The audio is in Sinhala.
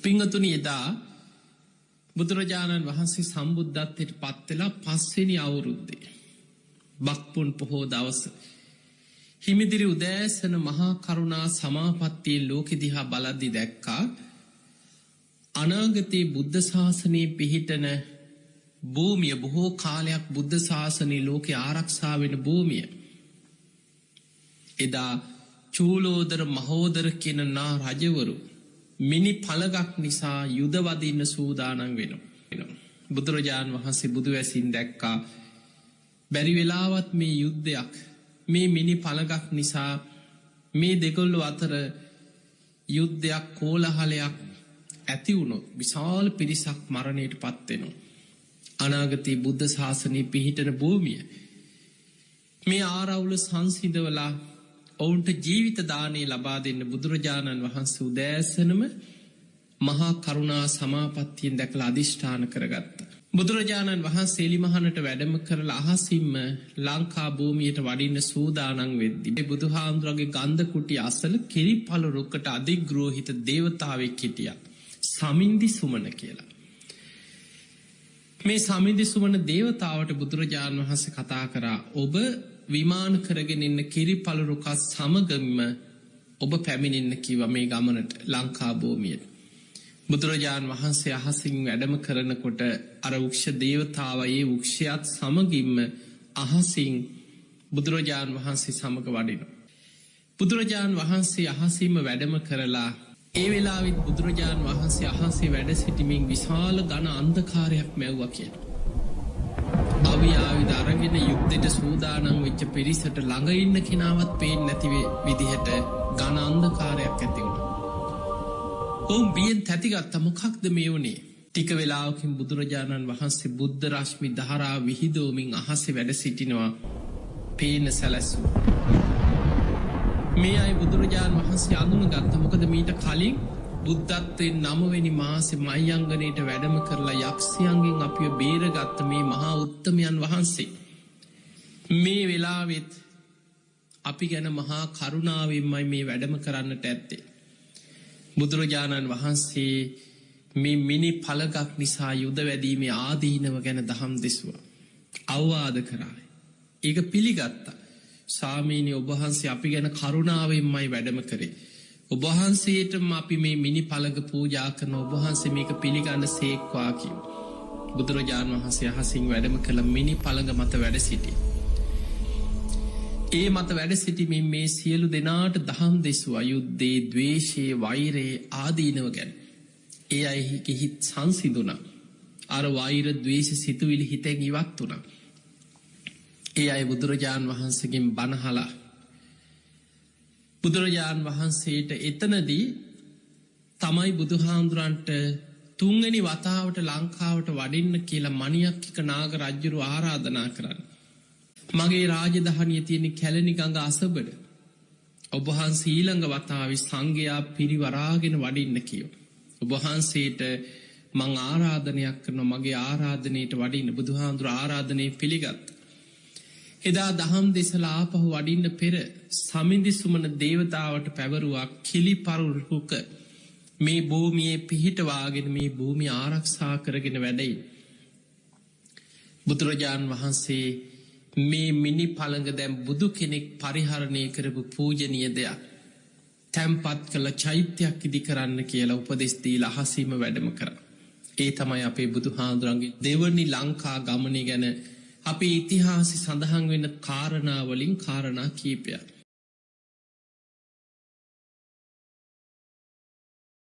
පින්වතුනි, එදා බුදුරජාණන් වහන්සේ සම්බුද්ධත්වයට පත් වෙලා පස්වෙනි අවුරුද්දේ බක්පුන් පොහෝ දවස හිමිදිරි උදෑසන මහා කරුණා සමාපත්තියෙන් ලෝකෙ දිහා බලද්දි දැක්කා අනාගතයේ බුද්ධ ශාසනයේ පිහිටන භූමිය, බොහෝ කාලයක් බුද්ධ ශාසනයේ ලෝකේ ආරක්ෂා වෙන භූමිය. එදා චූලෝදර මහෝදර කියන නා රජවරු මිනි පළගක් නිසා යුද වදින්න සූදානම් වෙනවා. බුදුරජාණන් වහන්සේ බුදු ඇසින් දැක්කා බැරි වෙලාවත් මේ යුද්ධයක් මේ මිනි පළගක් නිසා මේ දෙගොල්ලෝ අතර යුද්ධයක් කෝලහලයක් ඇති වුණොත් විශාල පිරිසක් මරණයට පත් වෙනවා. අනාගතයේ බුද්ධ ශාසනය පිහිටන භූමිය මේ ආරවුල සංසිඳවලා ඔවුන්ට ජීවිත දානය ලබා දෙන්න බුදුරජාණන් වහන්සේ උදෑසනම මහා කරුණා සමාපත්තියෙන් දැකලා අදිෂ්ඨාන කරගත්තා. බුදුරජාණන් වහන්සේ එලිමහනට වැඩම කරලා අහසින්ම ලංකා භූමියට වඩින්න සූදානම් වෙද්දී මේ බුදුහාමුදුරන්ගේ ගන්ධ කුටි අසල කිරිපල රුක්කට අධිග්‍රෝහිත දේවතාවෙක් හිටියා. සමින්දි සුමන කියලා. මේ සමින්දි සුමන දේවතාවට බුදුරජාණන් වහන්සේ කතා කරා, ඔබ විමාන කරගෙන ඉන්න කිරිපල රුකත් සමගම ඔබ පැමිණෙන්න කිව්වා මේ ගමනට ලංකා භූමියට. බුදුරජාණන් වහන්සේ අහසින් වැඩම කරනකොට අර වෘක්ෂ දේවතාව ඒ වෘක්ෂයත් සමගින්ම අහසින් බුදුරජාණන් වහන්සේ සමග වඩිනවා. බුදුරජාණන් වහන්සේ අහසින්ම වැඩම කරලා ඒ වෙලාවෙත් බුදුරජාණන් වහන්සේ අහසේ වැඩ සිටීමෙන් විශාල ඝන අන්ධකාරයක් මැව්වා කියලා. අවි ආයුධ අරගෙන යුද්ධයට සූදානම් වෙච්ච පිරිසට ළඟ ඉන්න කෙනාවත් පේන්නේ නැති විදිහට ඝන අන්ධකාරයක් ඇති වුණා. ඔවුන් බියෙන් තැතිගත්තා, මොකක්ද මේ වුනේ? ටික වෙලාවකින් බුදුරජාණන් වහන්සේ බුද්ධ රශ්මි ධාරා විහිදුවමින් අහසේ වැඩ සිටිනවා පේන සැලැස්සුව. මේ අය බුදුරජාණන් වහන්සේ අඳුනගත්තා. මොකද මීට කලින් බුද්ධත්වයෙන් 9 වෙනි මාසේ මයංගනේට වැඩම කරලා යක්ෂයන්ගෙන් අපිව බේරගත්ත මේ මහා උත්තමයන් වහන්සේ මේ වෙලාවෙත් අපි ගැන මහා කරුණාවෙන්මයි මේ වැඩම කරන්නට ඇත්තේ. බුදුරජාණන් වහන්සේ මේ මිනි පළගක් නිසා යුද වැදීමේ ආදීනව ගැන දහම් දෙසුවා. අවවාද කරා. ඒක පිළිගත්තා. ස්වාමීනි, ඔබ වහන්සේ අපි ගැන කරුණාවෙන්මයි වැඩම කරේ. ඔබ වහන්සේටම අපි මේ මිනි පළඟ පූජා කරන ඔබ වහන්සේ මේක පිළිගන්න සේක්වා කිව්වා. බුදුරජාණන් වහන්සේ අහසින් වැඩම කළ මිනි පළඟ මත වැඩ සිටියා. ඒ මත වැඩ සිටීමෙන් මේ සියලු දෙනාට දහම් දෙසුවා යුද්ධේ, ද්වේෂයේ, වෛරයේ ආදීනව ගැන. ඒ අයගේ හිත් සංසිඳුණා. අර වෛර, ද්වේෂ සිතුවිලි හිතෙන් ඉවත් වුණා. ඒ අය බුදුරජාණන් වහන්සේගෙන් බණහලා බුදුරජාණන් වහන්සේට එතනදී තමයි බුදුහාමුදුරන්ට තුන්වෙනි වතාවට ලංකාවට වඩින්න කියලා මණියක්කික නාග රජුරු ආරාධනා කරන්නේ. මගේ රාජධානිය තියෙන කැලණි ගඟ අසබඩ. ඔබ වහන්සේ ඊළඟ වතාවේ සංඝයා පිරිවරාගෙන වඩින්න කියෝ. ඔබ වහන්සේට මං ආරාධනයක් කරනවා මගේ ආරාධනයට වඩින්න. බුදුහාමුදුර ආරාධනය පිළිගත්තා. එදා දහම් දෙසලා ආපහු වඩින්න පෙර සමිඳි සුමන දේවතාවට පැවරුවා කිලිපරු රුක මේ භූමියේ පිහිටවාගෙන මේ භූමිය ආරක්ෂා කරගෙන වැඩයි. බුදුරජාන් වහන්සේ මේ මිනි පළඟ දැන් බුදු කෙනෙක් පරිහරණය කරපු පූජනීය දෙයක්. තැන්පත් කළ චෛත්‍යයක් ඉදි කරන්න කියලා උපදෙස් දීලා අහසීම වැඩම කරා. ඒ තමයි අපේ බුදුහාමුදුරන්ගේ දෙවනි ලංකා ගමනේ ගැන අපේ ඉතිහාසෙ සඳහන් වෙන කාරණා වලින් කාරණා කීපයක්.